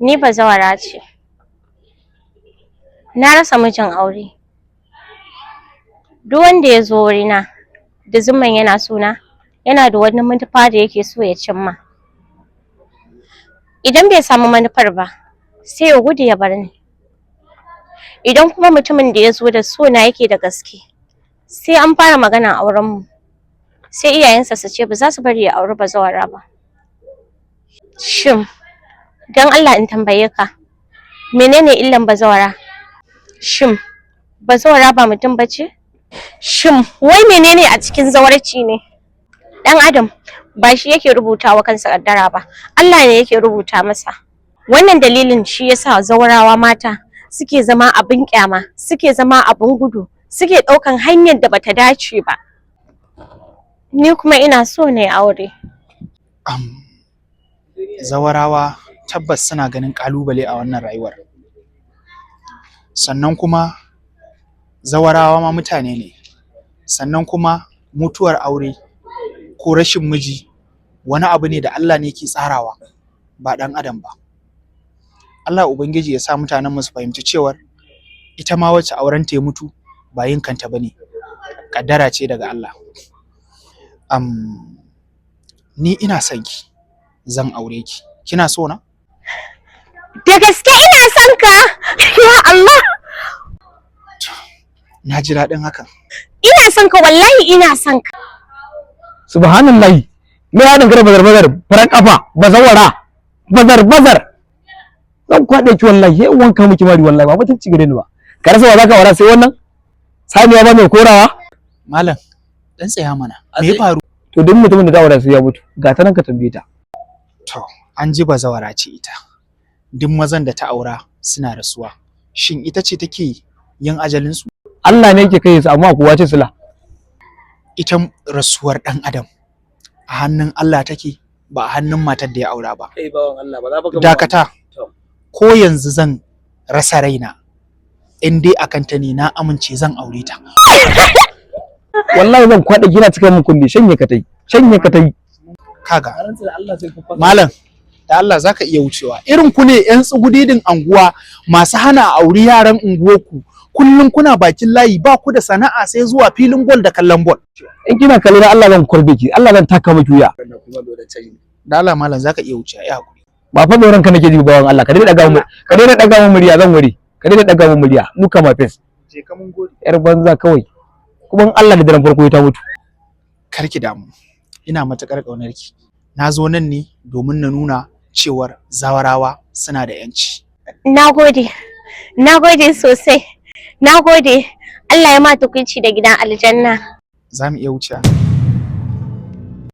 Ni bazawara ce. Na rasa mijin aure. Duk wanda ya zo wurina da zumman yana sona, yana da wani manufa da yake so ya cimma. Idan bai samu manufar ba, sai ya gudu ya bar ni. Idan kuma mutumin da ya zo da sona yake da gaske, sai an fara maganar aurenmu. Sai iyayensa su ce ba za su bari ya auri bazawara ba. Shin, don Allah in tambaye ka, menene illan bazawara? Shin, bazawara ba mutum ba ce? Shin, wai menene a cikin zawarci ne? Ɗan Adam ba shi yake rubuta wa kansa kaddara ba, Allah ne yake rubuta masa. Wannan dalilin shi yasa zawarawa mata suke zama abin kyama, suke zama abin gudu, suke ɗaukan hanyar da bata dace ba. Ni kuma ina so na yi aure. Zawarawa tabbas suna ganin ƙalubale a wannan rayuwar. Sannan kuma zawarawa ma mutane ne. Sannan kuma mutuwar aure ko rashin miji wani abu ne da Allah ne ke tsarawa, ba ɗan adam ba. Allah Ubangiji ya sa mutanenmu su fahimci cewar ita ma wacce aurenta ya mutu ba yin kanta ba ne, ƙaddara ce daga Allah. Ni ina son ki, zan aure ki. Kina so na? Da gaske ina son ka! Ya Allah! Na ji daɗin hakan. Ina son ka, wallahi ina son ka. Subhanallahi, me ya dangara bazar bazar farar kafa bazawara bazar bazar? Zan kwaɗe ki wallahi, sai in wanka miki mari wallahi. Ba mutunci gare ni ba. Ka rasa wa zaka wara sai wannan saniya ba mai korawa? Malam, dan tsaya mana. Me ya faru? To, duk mutumin da ta aura sai ya mutu. Ga ta nan, ka tambaye ta. To, an ji bazawara ce ita. Duk mazan da ta aura suna rasuwa. Shin ita ce take yin ajalinsu? Allah ne yake kai su, amma kowa ce sila. Ita rasuwar ɗan adam a hannun Allah take, ba a hannun matar da ya aura ba. Kai bawan Allah, ba za ka Dakata. To. Ko yanzu zan rasa raina, in dai akan ta ne, na amince, zan aure ta. Wallahi zan kwaɗe gina cikin mun kunne. Shanye ka tai, shanye ka tai. Kaga. Malam, da Allah zaka iya wucewa. Irin ku ne 'yan tsugudidin anguwa masu hana a auri yaran unguwarku. Kullum kuna bakin layi, ba ku da sana'a sai zuwa filin ball da kallon ball. In kina kallo na, Allah zan kwarbe ki, Allah zan taka miki wuya. Da Allah malam, zaka iya wucewa, ya hakuri. Ba fa tsoron ka nake ji, bawan Allah. Ka daina daga mu murya, zan ware. Ka daina daga mu murya. Look at my face. Je ka, mun gode. Yar banza kawai. Kuma in Allah da daren farko ta mutu. Kar ki damu. Ina matuƙar ƙaunar ki. Na zo nan ne domin na nuna cewar zawarawa suna da 'yanci. Na gode. Na gode sosai. Na gode. Allah ya ma tukunci da gidan aljanna. Za mu iya wucewa.